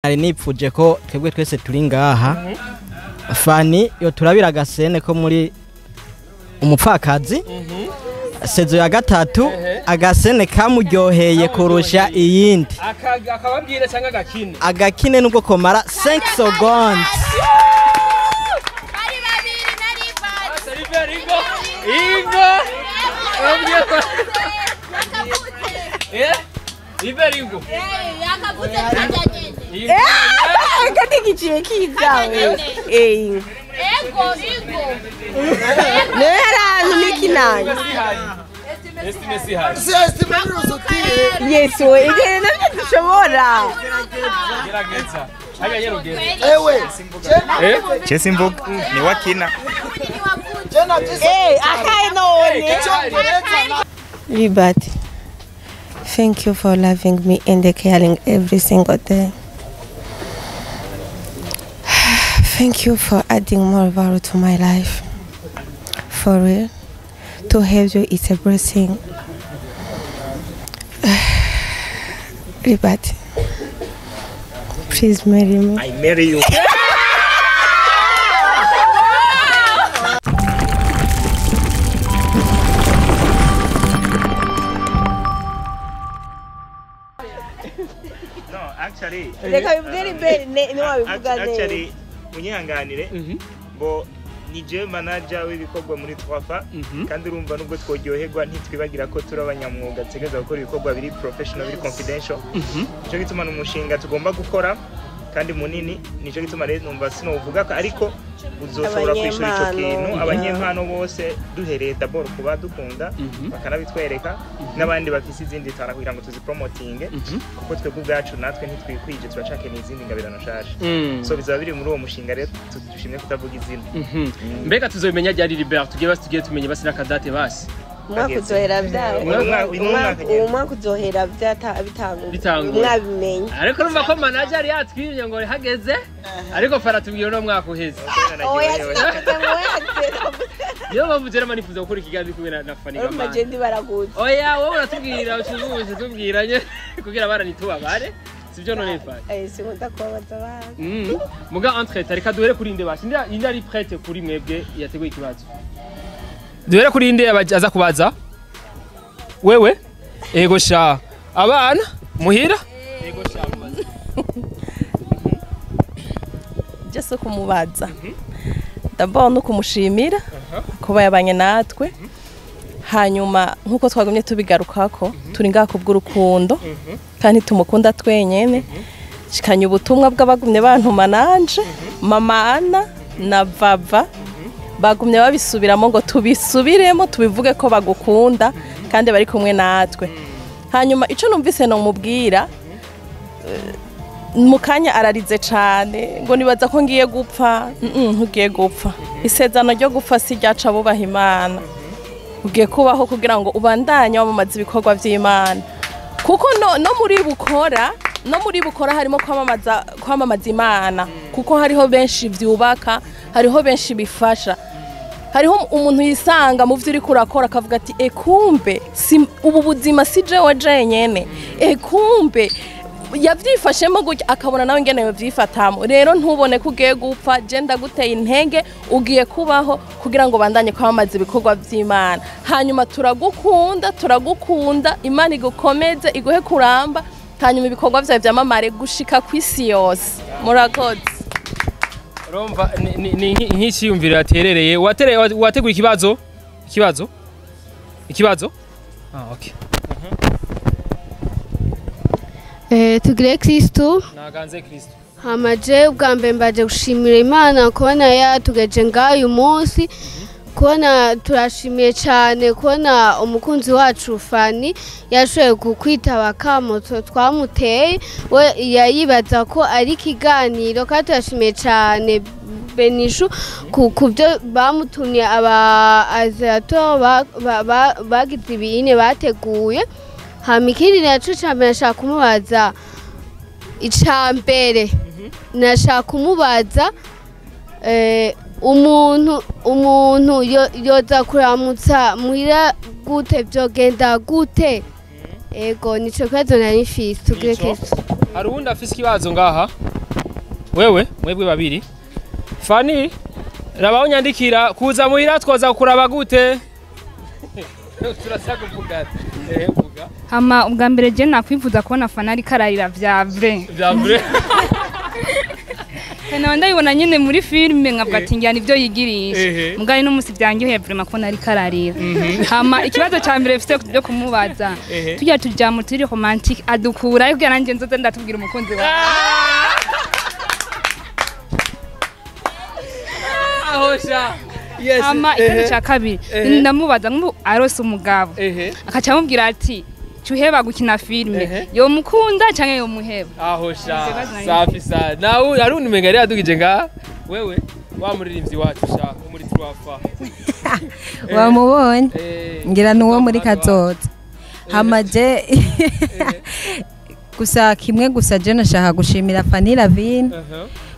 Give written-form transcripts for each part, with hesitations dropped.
Nari nipfuje ko twebwe twese turi ngaha Fani yo turabira agasene ko muri Umupfakazi saison ya gatatu, agasene kamuryoheye kurusha iyindi. Akababwira cyangwa agakine? Agakine, nubwo komara 5 secondes. Bari babiri nari bari. Ingo, ingo, ingo. Yakavuze. Eh, Iberi, ingo. Eh, yakavuze kajya nyene. Kati giciye kizawe. Eh. Ego, ingo. Nayo hari ahantu nikinanye. Estime si hari. Yesu we, ibyo nabyo dushobora. Gerageza. Hajya nyerugeza. Ewe. Eh. Je simvuga ni wakina. Eh, akaye none. Libert, thank you for loving me and caring every single day. Thank you for adding more value to my life. For real, to have you is a blessing. Libert, please marry me. I marry you. No, actually, Reka bibwire imbere niwabivuga neza. Actually, munyihanganire ngo ni je manager w'ibikorwa muri Twafa, kandi urumva nubwo tworyoherwa ntitwibagira ko turi abanyamwuga, dutegereza gukora ibikorwa biri professional, biri confidential. Nico gituma ni umushinga tugomba gukora kandi munini. Nico gituma rero numva sinovuga ko, ariko uzoshobora kwishura ico Abanyempano. kintu. Abanyempano bose, duhereye d'abord kuba dukunda bakanabitwereka, n'abandi bafise izindi tara kugira ngo tuzipromotinge, kuko twebwe ubwacu natwe ntitwikwije, turacakeneye izindi ngabirano nshasha. So bizaba biri muri uwo mushinga rero dushimye kutavuga izina. Mbega tuzobimenya ryari, Libert? Tugiye basi, tugiye tumenye basi n'akadate basi. Umwaka uzohera bya Uyu mwaka nyene. Uyu mwaka uzohera bitanguye. Bitanguye. Mwabimenye. Ariko urumva ko manager yatwimye ngo hageze, ariko Fara tubwira uno mwaka uheze. Oya, sinavuze ngo wese. Niyo mpamvu rero manifuza gukora ikiganiro kumwe na Fani Urumva Gamana. je ndi baraguze. Oya, wowe uratubwira, ucuzuze tubwira nye kugira abana ntitubabare, sibyo none, Fani? Eh, sinkunda kubabaza abana. Muga entre reka duhere kuri inde basi, inde ari prête kuri mwebwe yateguye ikibazo? Duhere kuri inde aza kubaza? Wewe, ego sha, abana muhira, ego sha, mubaze. Je si kumubaza, d'abord no kumushimira kuba yabanye natwe. Hanyuma nk'uko twagumye tubigarukako, turi ngaha kubw'urukundo kandi tumukunda twenyene. Shikanye ubutumwa bw'abagumye bantuma nanje, mama Ana na Vava bagumye babisubiramo ngo tubisubiremo, tubivuge ko bagukunda kandi bari kumwe natwe. Hanyuma ico numvise nomubwira, mu kanya ararize cane ngo nibaza ko ngiye gupfa. Ntugiye gupfa. Isezerano ryo gupfa si ryaca bubaha Imana. Ugiye kubaho kugira ngo ubandanye wamamaza ibikorwa vy'Imana, kuko no muri bukora, no muri bukora harimo kwamamaza Imana, kuko hariho benshi vyubaka, hariho benshi bifasha. Hariho umuntu yisanga mu vyo uriko urakora akavuga ati: "Ekumbe si ubu buzima, si jewe jenyene, ekumbe yavyifashemo gutya," akabona nawe ingene yovyifatamo. Rero ntubone ko ugiye gupfa. Je ndaguteye intege, ugiye kubaho kugira ngo ubandanye kwamamaza ibikorwa vy'Imana. Hanyuma turagukunda, turagukunda. Imana igukomeze, iguhe kuramba, hanyuma ibikorwa vyawe vyamamare gushika kw'isi yose. Murakoze. Urumva ni nk'iciyumviro yaterereye. Watereye, wateguye ikibazo, ikibazo, ikibazo. Ah, okay. Eh, tugire Kristo. Naganze Kristo. Hamaje ubwa mbere mbaje gushimira Imana kubona yatugeje ngaho uyu munsi, kubona turashimiye cyane kubona umukunzi wacu Fani yashoboye kukwitaba akamo twamuteye. We yayibaza ko ari ikiganiro, kandi turashimiye cyane Benishu ku byo bamutumye, aba azato bagize ibiyine bateguye. Hama ikindi naco ca mbere nashaka kumubaza, ica mbere nashaka kumubaza, umuntu yoza kuramutsa muhira gute, vyogenda gute? Ego, nico kibazo nari mfise. Tugire Nico. Kristo. Hari uwundi afise ikibazo ngaha? Wewe mwebwe babiri. Fani, rabaho nyandikira kuza muhira twoza kuraba gute? Turasa kuvuga. Vuga. Hama ubwa mbere je nakwifuza kubona Fani ariko ararira vya vrai. Vya vrai. Kana ndabibona nyene muri filme nkavuga ati ngira nivyo yigirisha. Mugari n'umusi byangiye vraiment kubona ariko ararira. Hama ikibazo ca mbere mfite byo kumubaza. Tujya tujya turi romantique adukura ariko nanje nzoze ndatubwira umukunzi wawe. Ahosha. Yes. Hama ikibazo ca kabiri ndamubaza ngo arose umugabo. Akaca amubwira ati cuheba gukina filme yo mukunda canke yo muheba. Ahosha. Safi sana. Nawe arundi menga yari adugije nga wewe wa muririmbyi wacu sha muri Twafa. Wamubonye ngira nuwo muri kazoza. Hamaje gusa kimwe gusa je nashaka gushimira Fanny Lavine.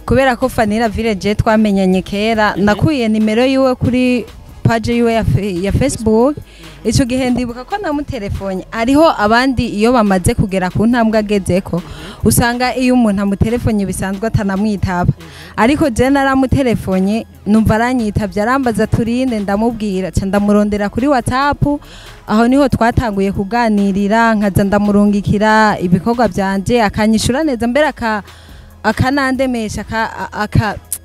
Kubera ko Fanny Lavine je twamenyanye kera nakuye nimero yiwe kuri page yiwe ya Facebook. Ico gihe ndibuka ko namutelefone ariho abandi iyo bamaze kugera ku ntambwe agezeko usanga iyo umuntu amutelefone bisanzwe atanamwitaba, ariko je naramutelefone numva aranyitavye arambaza turinde, ndamubwira ca ndamurondera kuri WhatsApp. Aho niho twatanguye kuganirira nkaza ndamurungikira ibikorwa byanje akanyishura neza mbere akanandemesha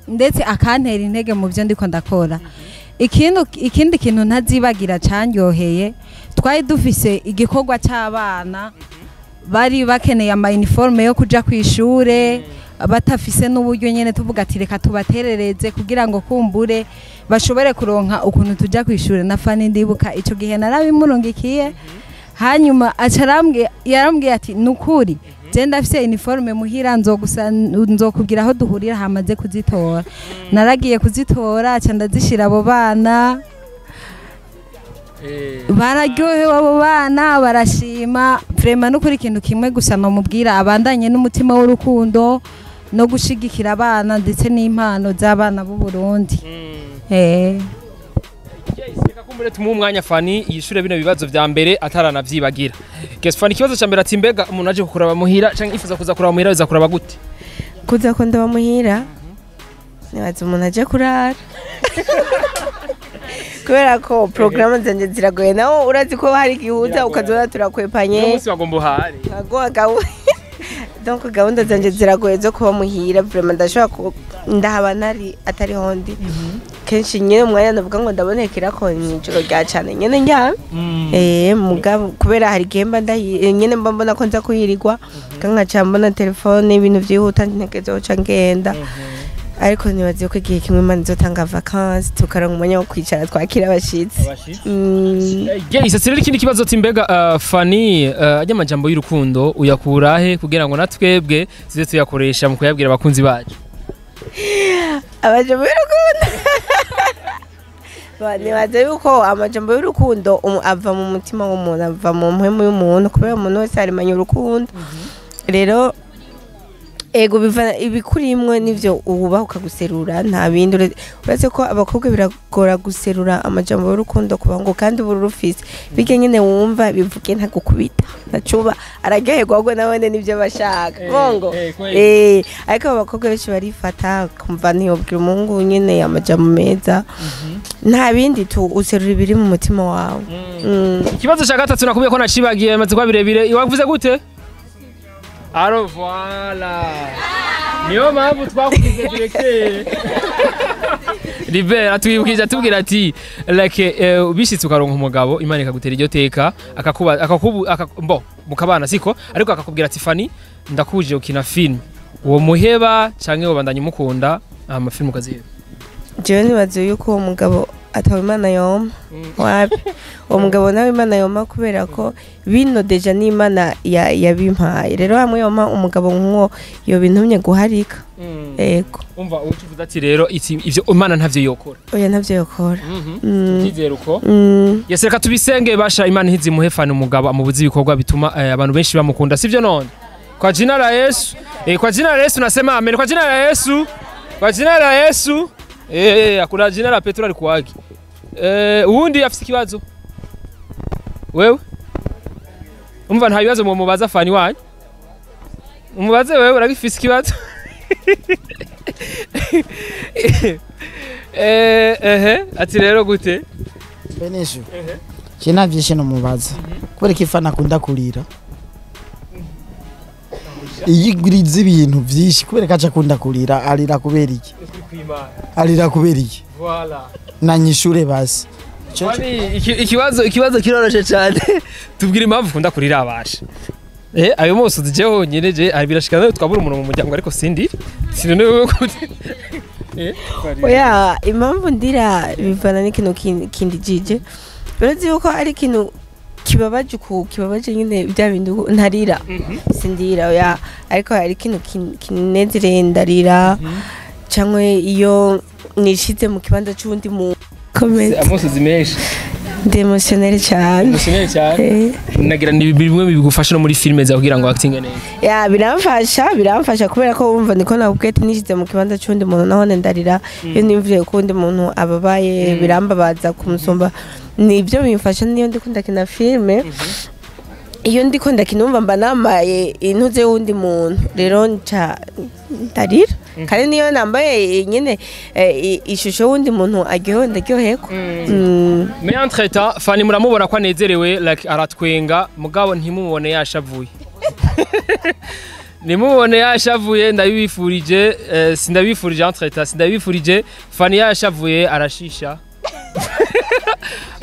ndetse akantera intege mu byo ndiko ndakora. Ikindi kintu ntazibagira cyanyoheye, twari dufise igikorwa cy'abana bari bakeneye ama uniforme yo kuja kwishure batafise n'uburyo nyene, tuvuga ati reka tubaterereze kugira ngo kumbure bashobore kuronka ukuntu tuja kwishure. Na Fanny ndibuka ico gihe narabimurungikiye, hanyuma yarambwiye ati nukuri je ndafise uniforme muhira nzokubwira aho duhurira hamaze kuzitora. Naragiye kuzitora aca ndazishira abo bana, bararyohewe abo bana barashima vraiment. Nukuri ikintu kimwe gusa nomubwira, abandanye n'umutima w'urukundo no gushigikira abana ndetse n'impano z'abana b'u Burundi. Kumbure tumuhe umwanya Fanny yishure bino bibazo vya mbere ataranavyibagira. Guess Fanny, ikibazo ca mbere ati mbega umuntu aje kukuraba muhira canke ifuza kuza kuraba muhira biza kuraba gute? Kuza ko ndaba muhira nibaza umuntu aje kurara kubera ko programme zanje ziragoye, nawo urazi ko hari gihuza ukazora turakwepanye umunsi wagomba uhari Donc gahunda zanje ziragoye zo kuba muhira vraiment ndashobora ndahaba nari atari hondi kenshi nyene umwanya ndavuga ngo ndabonekera ko mw'ijoro rya cane nyene njya mugabo kubera hari gihe mba nyene mba mbona ko nza kuyirirwa kankaca mbona telefone ibintu vyihuta ntegezo ca ngenda, ariko nibaze ko igihe kimwe Imana izotanga vacances tukaronka umwanya wo kwicara twakira abashitsi. Yes, rero ikindi kibazo ati mbega Fanny ajya amajambo y'urukundo uyakura he kugira ngo natwebwe tuze tuyakoresha mu kuyabwira abakunzi bacu? Amajambo y'urukundo nibaze yuko amajambo y'urukundo ava mu mutima w'umuntu, ava mu mpwemu y'umuntu, kubera umuntu wese arimanya urukundo. Rero ego biva ibikurimwe nivyo ububaho ukaguserura, nta bindi uretse ko abakobwa biragora guserura amajambo y'urukundo ku bahungu, kandi ubu rufise bige nyene wumva bivuge ntagukubita ntacuba araryoherwa ahubwo nawe nivyo bashaka bongo. Ariko abakobwa benshi barifata kumva ntiyobwira umuhungu nyene amajambo meza, nta bindi tu userura ibiri mu mutima wawe. Ikibazo ca gatatu nakubwiye ko nacibagiye maze kuba birebire, wavuze gute? Aro voilà. Niyo mpamvu twakugize directeur. Libera atwibwije atubwira ati like bishitse ukaronka umugabo Imana ikagutera iryo teka akakuba akakubu mbo mukabana siko, ariko akakubwira ati Fanny ndakuje ukina film, uwo muheba canke wobandanya umukunda ama film ukaziheba? Jewe nibaze yuko uwo mugabo atawe Imana yoma wapi, uwo mugabo nawe Imana yoma kubera ko bino deja ni Imana yabimpaye. Rero hamwe yoma umugabo nk'uwo yobintumye guharika. Ego umva ucuvuza ati rero ivyo Imana ntavyo yokora. Oya ntavyo yokora. Tuvyizere uko. Yes, reka tubisenge basha Imana ntizimuhe Fanny umugabo amubuze ibikorwa bituma abantu benshi bamukunda, sivyo none? Kwa jina la Yesu. Kwa jina la Yesu nasema amen. Kwa jina la Yesu. Kwa jina la Yesu. Akuna jina la Petro alikuwaki. Uwundi afise ikibazo? Wewe? Umva nta bibazo mubaza Fanny wanyu? Umubaze wewe, uragifise ikibazo? Ehe, ati rero gute? Benishu, je nta vyinshi nomubaza kubera ko Ifana akunda kurira iyo iguriza ibintu vyinshi, kubera ko aca akunda kurira. Arira kubera iki? Arira kubera iki? Voilà. Nanyishure basi. Kwani ikibazo kiroroshe cyane. Tubwire impamvu ukunda kurira abasha. Ayo mose je honyine je birashika nawe twabura umuntu mu muryango, ariko sindi sinone wewe gute? Oya, impamvu ndira bivana n'ikintu kindi jije. Urazi yuko ari ikintu kibabaje, uku kibabaje nyine, bya bindi ntarira, sindira, oya. Ariko hari ikintu kinezereye ndarira, cyangwa iyo nishize mu kibanza c'uwundi mu comment. Amosozi menshi. Ndi émotionnel cyane. Emotionnel cyane. Nagira ni bimwe bigufasha no muri filime zawe kugira ngo acting neza. Ya, biramfasha kubera ko wumva niko nakubwiye ati nishize mu kibanza c'uwundi muntu nahone ndarira. Iyo nimviriye ko uwundi muntu ababaye, birambabaza kumusumba. Nibyo bimfasha niyo ndiko ndakina filime. Iyo ndiko ndakina, umva, mba nambaye intuze y'uwundi muntu, rero nca ndarira. Kandi niyo nambaye nyine ishusho y'uwundi muntu aryohewe, ndaryoherwa. Mais entre temps Fanny muramubona ko anezerewe, like aratwenga, mugabo ntimumubone yashavuye. Nimubone yashavuye, ndabifurije, sindabifurije, entre temps sindabifurije. Fanny yashavuye arashisha,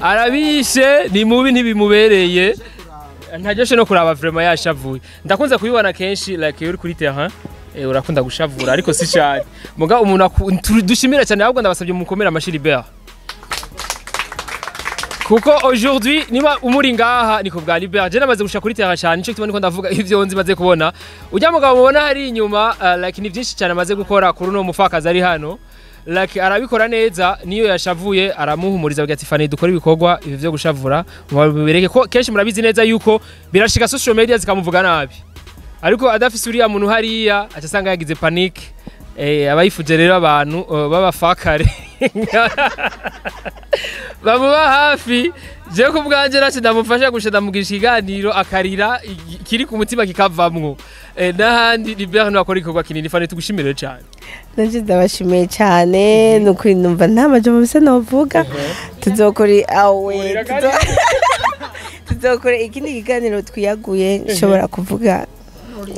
arabishe, ni mubi, ntibimubereye, ntaryoshe no kuraba vraiment yashavuye. Ndakunze kubibona kenshi, like iyo uri kuri terrain, urakunda gushavura, ariko si cyane. Mugabo umuntu dushimira cyane, ahubwo ndabasabye mukomere amashi Libert, kuko aujourd'hui niba umuri ngaha ni ku bwa Libert. Je namaze gushika kuri terrain cyane, nico gituma niko ndavuga ivyo nzi maze kubona. Ujya mugabo mubona hari inyuma, like ni byinshi cyane amaze gukora kuri uno mufakazi ari hano. Like arabikora neza, niyo yashavuye aramuhumuriza, avuga ati: "Fani, dukora ibikorwa, ibi vyo gushavura mubereke." Ko kenshi murabizi neza yuko birashika social media zikamuvuga nabi, ariko adafise uriya muntu hariya aca asanga yagize panique. Abayifuje rero abantu b'abafakare bamuba hafi. Je ku bwanje nace ndamufasha gusha, ndamugisha ikiganiro akarira, kiri ku mutima kikavamwo. N'ahandi Libert niwe akora igikorwa kinini. Fani, tugushimire cyane. Nanje ndabashimiye cyane, ni ukuri numva nta majambo bisa novuga. Tuzokora awe, tuzokora ikindi kiganiro twiyaguye, nshobora kuvuga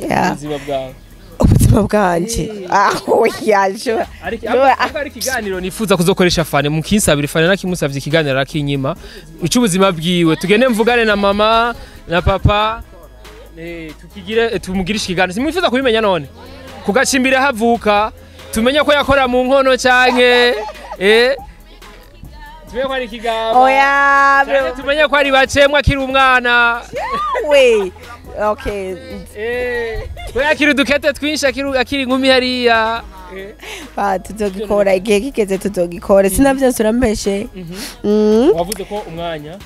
ya ubuzima bwawe. Ubuzima bwanje aho yaje. Ariko ari ikiganiro nifuza kuzokoresha Fani, mukinsabira. Fani nakimusavye ikiganiro arakinyima, ic'ubuzima bwiwe. Tugende mvugane na mama na papa, tukigire, tumugirishe ikiganiro. Simwifuza kubimenya none kugacimbira havuka, tumenye ko yakora mu nkono canke tumenye ko ari ikigaba. Oya. Canke tumenye ko ari bacemwa akiri umwana. We, okay. Ko yakiri udukete twinshi akiri inkumi hariya. Ba, tuzogikora igihe kigeze, tuzogikora. Sinavyose urampeshe. Wavuze ko umwanya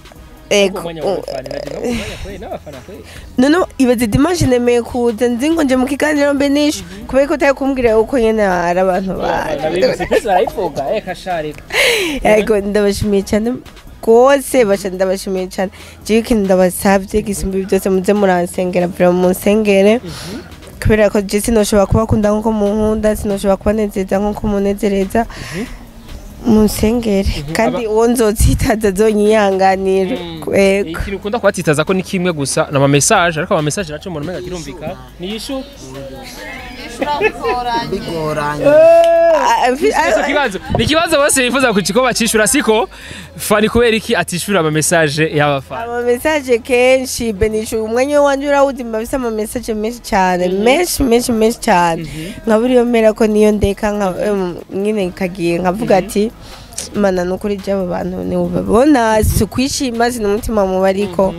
Ego. umwanya w'abafana naje umwanya kwe n'abafana kwe. None ibaze dimanche nemeye kuza nzi ngo nje mu kiganiro mbe nishu, kubera ko utari kumbwira uko nyene hari abantu baje. Barayifuga kashare. Yego, ndabashimiye cyane rwose, basha ndabashimiye cyane. Jewe ikintu ndabasabye gisumba ibi byose, muze muransengera, vraiment munsengere, kubera ko je sinoshobora kubakunda nkuko munkunda, sinoshobora kubanezeza nkuko munezereza. Munsengere, kandi uwo nzotsitaza azonyihanganira. Yego. Ikintu ukunda kubatitaza ko ni kimwe gusa, ni ama message, ariko ama message naco umuntu umenga kirumvika ni yishu. Bigoranye. Icyo kibazo ni ikibazo bose bifuza kuciko bacishura, siko Fani? Kubera iki atishura ama message y'abafana? Ama message kenshi benisha umwanya wanje urawuzi, mba ama message menshi cyane, menshi menshi menshi cyane, nka buriyo mera ko niyo ndeka nka nyine nkagiye nkavuga ati: "Mana, nukuri by'aba bantu niwubabona si ukwishima, si n'umutima mubi, ariko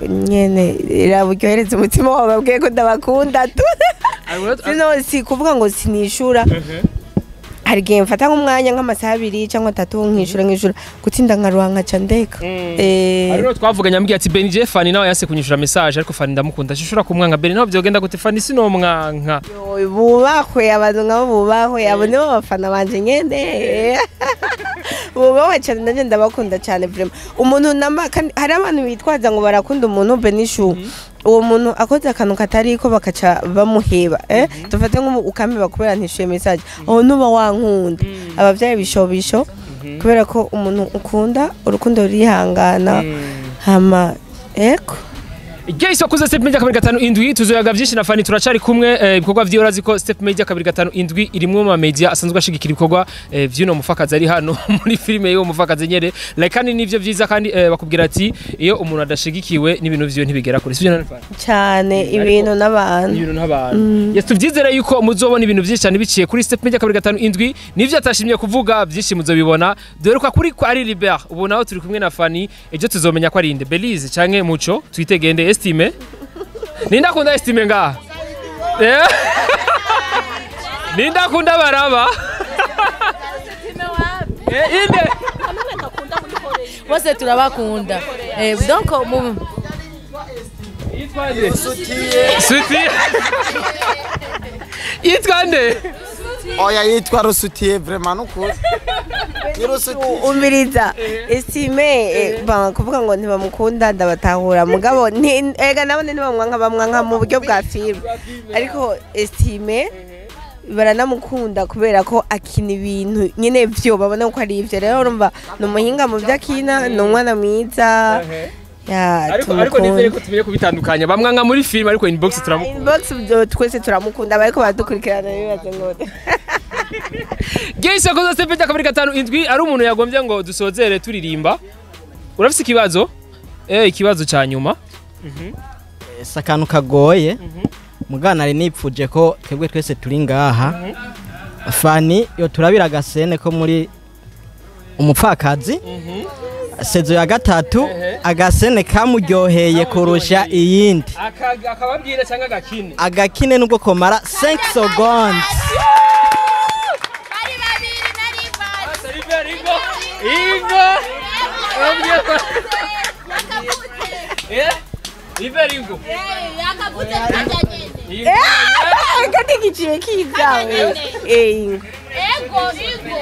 nyene iraburyohereza umutima wawe, babwiye ko ndabakunda tu." Sino si kuvuga ngo sinishura, hari igihe mfata nk'umwanya nk'amasaha 2 cyangwa 3 nkishura gutsinda, nkaruha, nkaca ndeka. Hariho twavuganye, ambwiye ati: "Beni, je Fani nawe yase kunyishura message, ariko Fani ndamukunda, shishura kumwanka." Beni nawe byogenda gute? Fani sinomwanka. Yo, bubahwe, abantu nkabo bubahwe, abo nibo bafana banje nyene, bubahwe cyane. Nanjye ndabakunda cyane vraiment. Umuntu namba, kandi hari abantu bitwaza ngo barakunda umuntu, Benishu. Uwo muntu akoze akantu katariko bakaca bamuheba, dufate nk'ubu ukameba kubera ntishuye message, aho nuba wankunda, abavyaye bishobisho, kubera ko umuntu ukunda urukundo rurihangana. Hama eko. Igeiso wakuze Step Media 257 tuzoyaga vyinshi na Fani, turacari kumwe. Ibikorwa vyiwe urazi ko Step Media 257 irimwe mu media asanzwe ashigikira ibikorwa vy'uno mufakazi ari hano muri filime y'uwo mufakazi nyere like, kandi nivyo vyiza. Kandi bakubwira ati iyo umuntu adashigikiwe n'ibintu vyiwe ntibigera kure, sivyo none Fani? Cyane, ibintu n'abantu. Ibintu n'abantu. Yes, tuvyizere yuko muzobona ibintu vyinshi cyane biciye kuri Step Media 257. Nivyo atashimye kuvuga byinshi muzobibona. Dore ko kuri ko ari Libert, ubu naho turi kumwe na Fani, ejo tuzomenya ko ari inde, Belize canke Muco. Twitegende Estime. Ninda kunda Estime ngaha? Ninda kunda baraba? Inde? Bose turabakunda. Donc mu Yitwa nde? Suti. Yitwa nde? Oya, yitwa Rusutiye, vraiment nukuri ni Rusutiye. Umviriza, Estime, ba kuvuga ngo ntibamukunda ndabatahura, mugabo ega nabone ntibamwanka, bamwanka mu buryo bwa filime, ariko Estime baranamukunda kubera ko akina ibintu nyine vyo babona ko ari ivyo. Rero urumva ni umuhinga mu byo akina, ni umwana mwiza ya. Ariko nizere ko tumenye kubitandukanya, bamwanka muri filime ariko inbox turamukunda. Inbox byo twese turamukunda, bariko baradukurikirana bibaze ngo Geisha koza Step Media 257 ari umuntu yagombye ngo dusozere turirimba. Urafise ikibazo? Ikibazo ca nyuma. Si akantu kagoye, mugana nari nipfuje ko twebwe twese turi ngaha, Fani yo turabira agasene ko muri umupfakazi saison ya gatatu, agasene kamuryoheye kurusha iyindi. Akababwira cyangwa agakine? Agakine, nubwo komara 5 secondes. Bari babiri na Libert. Ingo. Ingo. Libert ingo. Yakavuze kajya nyene. Kati giciye kizawe, ingo. Ego, ingo.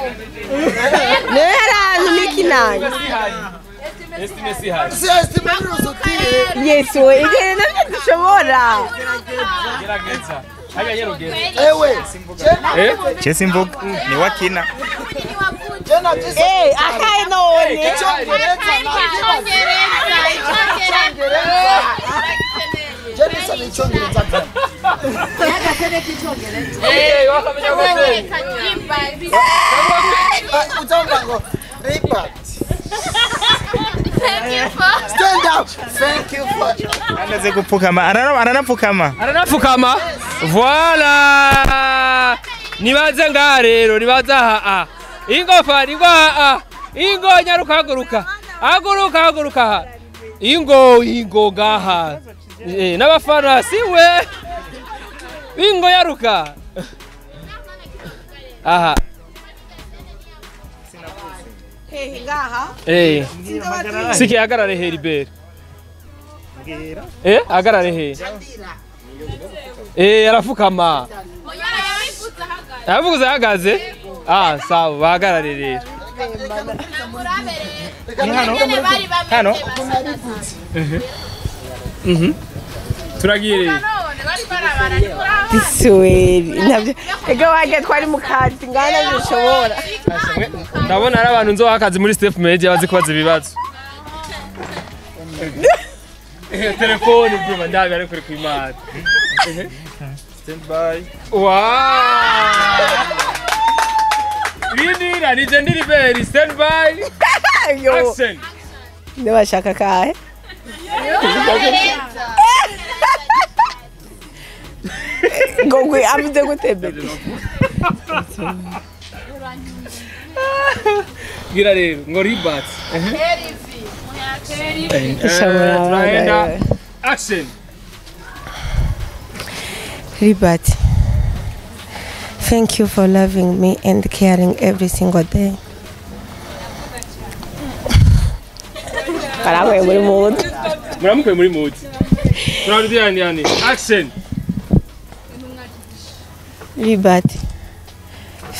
Niyo hari ahantu nikinanye. Estime si hari. Si Estime ni Rusutiye. Yesu we, ibyo nabyo dushobora. Gerageza. Hajya nyerugeza. Ewe. Je simvuga ni wakina. Akaye none. Icyongereza. Icyongereza, icyongereza. Jenisa ni icyongereza. Wakamenya gute? Utamva ngo Ribert. Thank you for Stand up. Thank you for Amaze gupfukama, aranapfukama. Aranapfukama. Voilà. Nibaze ngaha rero, nibaze aha. Ah. Ingo Fani, ingo aha. Ingo nyaruka, haguruka. Haguruka, haguruka aha. Ingo, ingo ngaha. N'abafana siwe. Ingo yaruka. Aha. Hehe ngaha. Siki hagarare he Libert. Hagarare he. Arafukama. Yavuze ahagaze. Ah, sawa, bahagarare rero. Ni hano hano. Turagiye rero. Disuweri nabyo ega wajya twari mu kazi ngana bishobora. Ndabona ari abantu nzoha akazi muri Step Media bazi kubaza ibibazo. Telefone byuma ndabi ariko kuri kwimana. Stand by. Wow! Rindira ni je ndiri beri stand by. Yo. Action. Ndabashaka kahe. Ngo ngwe avuze gute bebe? Gira rero ngo Ribert. Ishobora. Turagenda. Action. Ribert, thank you for loving me and caring every single day. Karawe muri mood. Muramukuye muri mood. Turarudira yani. Action. Ribert,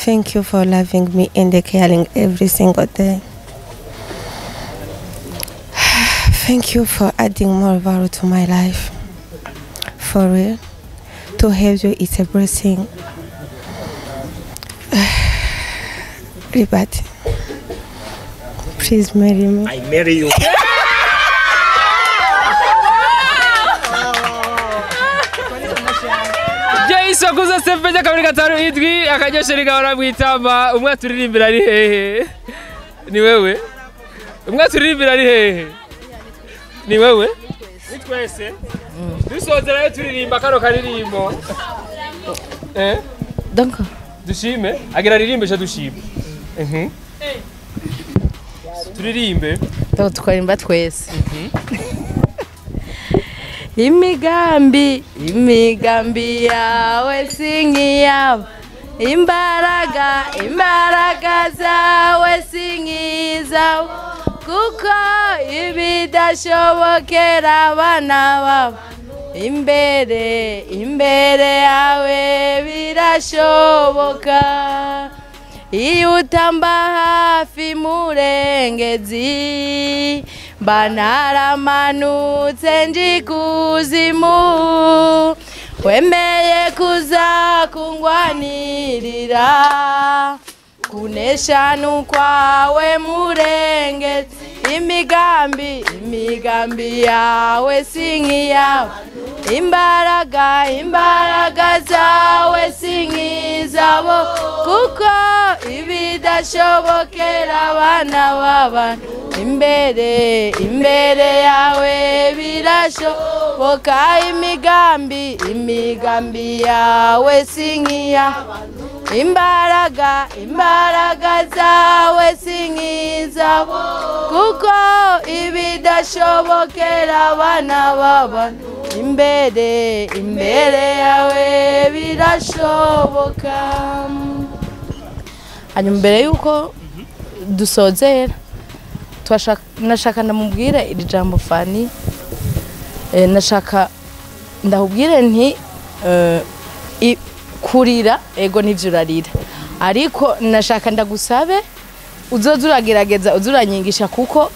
thank you for loving me and caring every single day. Thank you for adding more value to my life. For real, to have you is a blessing. Ribati, please marry me. I marry you. Jason kuza sepeja kabiri gatanu idwi akanyoshe rigahora mwitama. Umwe aturirimbira ari hehe? Ni wewe. Umwe aturirimbira ari hehe? Ni wewe. Ni twese. Dusozera turirimba kano karirimbo. Donc dushime agira ririmbe sha dushime. Turirimbe. Donc tukarimba twese. Imigambi, imigambi yawe singiyabo, imbaraga, imbaraga zawe singizawo, kuko ibidashobokera abana babo imbere, imbere yawe birashoboka. Iyo utamba hafi murengezi, banaramanutse nji kuzimu, wemeye kuza kungwanirira, kunesha nukwawe murengezi. Imigambi, imigambi yawe singiyawe, imbaraga, imbaraga zawe singizabo, kuko ibidashobokera abana b'abantu imbere, imbere yawe birashoboka. Imigambi, imigambi yawe singiyawe, imbaraga, imbaraga zawe singizabo, kuko ibidashobokera abana b'abantu imbere, imbere yawe birashoboka. Hanyuma mbere yuko dusozera, nashaka ndamubwira iri jambo Fani, nashaka ndahubwire nti kurira ego nivyo urarira, ariko nashaka ndagusabe uzoza uragerageza uzuranyigisha, kuko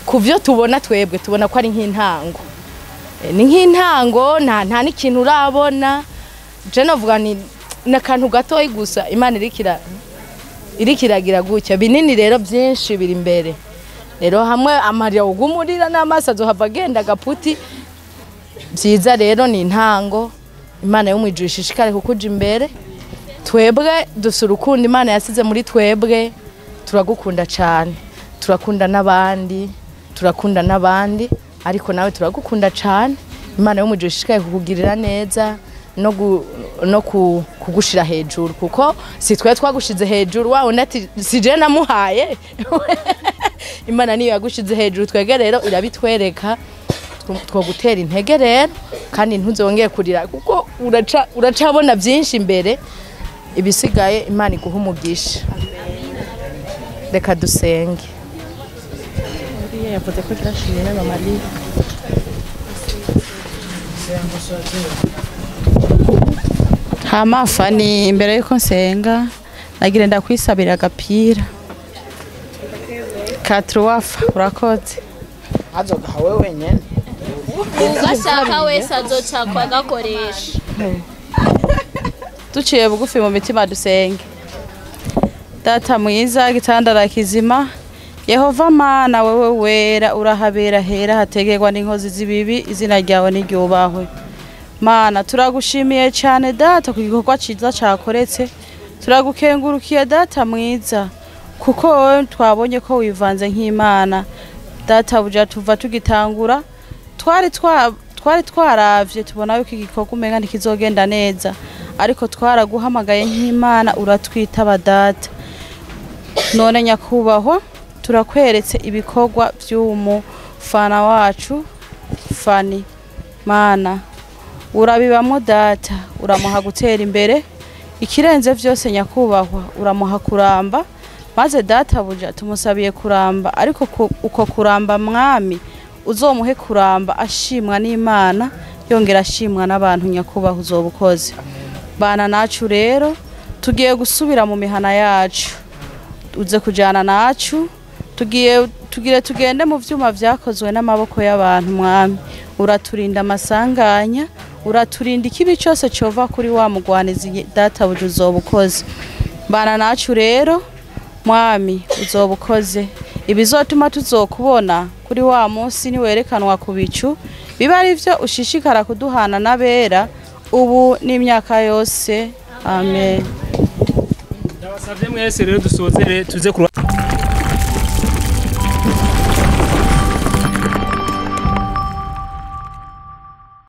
kuvyo tubona twebwe tubona ko ari nk'intango, ni nk'intango, nta n'ikintu urabona. Je novuga ni nakantu gatoyi gusa Imana irikiragira gutya, binini rero byinshi biri imbere. Rero hamwe amarira ugumurira n'amaso azohava agenda gaputi. Byiza rero ni intango, Imana yo mwijuru ishishikare kukuja imbere. Twebwe dufite urukundo Imana yasize muri twebwe, turagukunda cyane, turakunda n'abandi, turakunda n'abandi, ariko nawe turagukunda cyane. Imana yo mwijuru ishishikare kukugirira neza no kugushira hejuru, kuko si twe twagushize hejuru, wa undi ati si je namuhaye. Imana niyo yagushize hejuru, twege rero irabitwereka, twogutera intege rero, kandi ntuzongeye kurira kuko uracabona byinshi imbere. Ibisigaye Imana iguha umugisha. Reka dusenge. Yavuze ko kirashimye mama Live. Hama Fani, imbere yuko nsenga nagira ndakwisabira agapira ka Truwafa. Urakoze. Azogaha wewe wenyene. Ugashaka wese azoca kwagakoresha. Duciye bugufi mu mitima dusenge. Data mwiza, gitandara kizima, Yehova Mana wewe wera, urahabera hera hategerwa n'inkozi z'ibibi, izina ryawe niryubahwe. Mana turagushimiye cyane data ku gikorwa ciza cakoretse, turagukengurukiye data mwiza, kuko wowe twabonye ko wivanze nk'Imana. Data buja tuva tugitangura, twari twaravye tubona yuko igikorwa umenga ntikizogenda neza, ariko twaraguhamagaye nk'Imana uratwitaba data. None nyakubahwa turakweretse ibikorwa by'umufana wacu Fani. Mana urabibamo data, uramuha gutera imbere, ikirenze vyose nyakubahwa uramuha kuramba, maze data buja tumusabiye kuramba, ariko uko kuramba mwami uzomuhe kuramba ashimwa n'Imana, yongera ashimwa n'abantu nyakubahwa uzobukoze. Bana nacu rero tugiye gusubira mu mihana yacu, uze kujana nacu, tugire tugende mu vyuma vyakozwe n'amaboko y'abantu mwami, uraturinda amasanganya, Uraturinda ikibi cyose cyova kuri wa mugwanizi, databuja, uzoba ukoze. Bana nacu rero mwami, uzoba ukoze. Ibizotuma tuzokubona kuri wa munsi niwerekanwa ku bicu, biba ari byo ushishikara kuduhana n'abera ubu n'imyaka yose. Amen. Ndabasabye mwese rero dusozere tuze ku